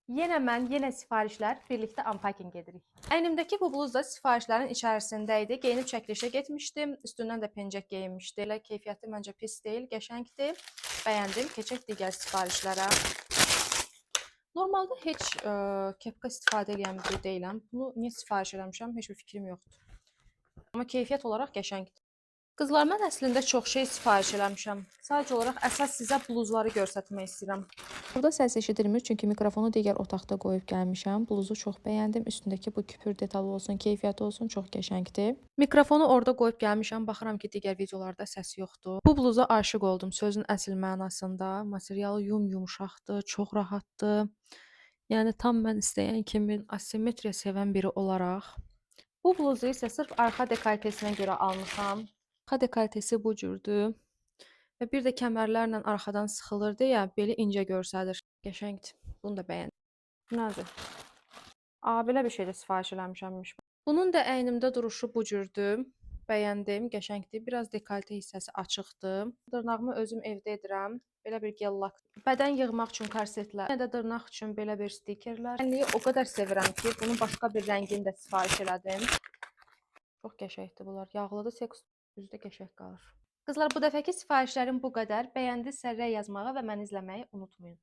Yenə mən, yenə sifarişlər, birlikdə unpacking edirik. Əynimdəki bu bluz da sifarişlərin içərisində idi. Geyinib çəkilişə getmişdim. Üstündən də pencək geyinmişdim. Elə keyfiyyəti məncə pis deyil, qəşəngdir. Bəyəndim. Keçək digər sifarişlərə. Normalda heç kepka istifadə edən biri deyiləm. Bunu niyə sifariş eləmişəm, heç bir fikrim yoxdur. Amma keyfiyyət olaraq qəşəngdir. Qızlar, mən əslində çox şey sifariş eləmişəm. Sadəcə olaraq əsas sizə bluzları göstərmək istəyirəm. Burada səs eşidilmir, çünki mikrofonu digər otaqda qoyub gəlmişəm. Bluzu çox bəyəndim. Üstündəki bu küpür detalı olsun, keyfiyyəti olsun, çox qəşəngdir. Mikrofonu orada qoyub gəlmişəm. Baxıram ki, digər videolarda səs yoxdur. Bu bluza aşiq oldum sözün əsl mənasında. Materialı yum-yumşaqdır, çox rahatdır. Yəni tam mən istəyən kimi asimetriya sevən biri olaraq bu bluzu isə sırf arxa dekoltesinə görə almışam. Arxa dekoltesi bu cürdür. Və bir də kəmərlərlə arxadan sıxılır deyə beli incə görsədir. Qəşəngdir. Bunu da bəyəndim. Nədir? A, belə bir şey də sifariş eləmişəmmiş. Bunun da əynimdə duruşu bu cürdür. Bəyəndim, qəşəngdir. Biraz dekolte hissəsi açıqdır. Dırnağımı özüm evdə edirəm. Belə bir gel lak. Bədən yığmaq üçün korsetlər, yenə də dırnaq üçün belə bir stikerlər. Rəngliyi o qədər sevirəm ki, bunun başqa bir rəngini də sifariş elədim. Çox qəşəngdir bunlar. Yağlıdır, seks üzdə qəşəng qalır. Qızlar, bu dəfəki sifarişlərim bu qədər. Bəyəndinizsə rəy yazmağı və məni izləməyi unutmayın.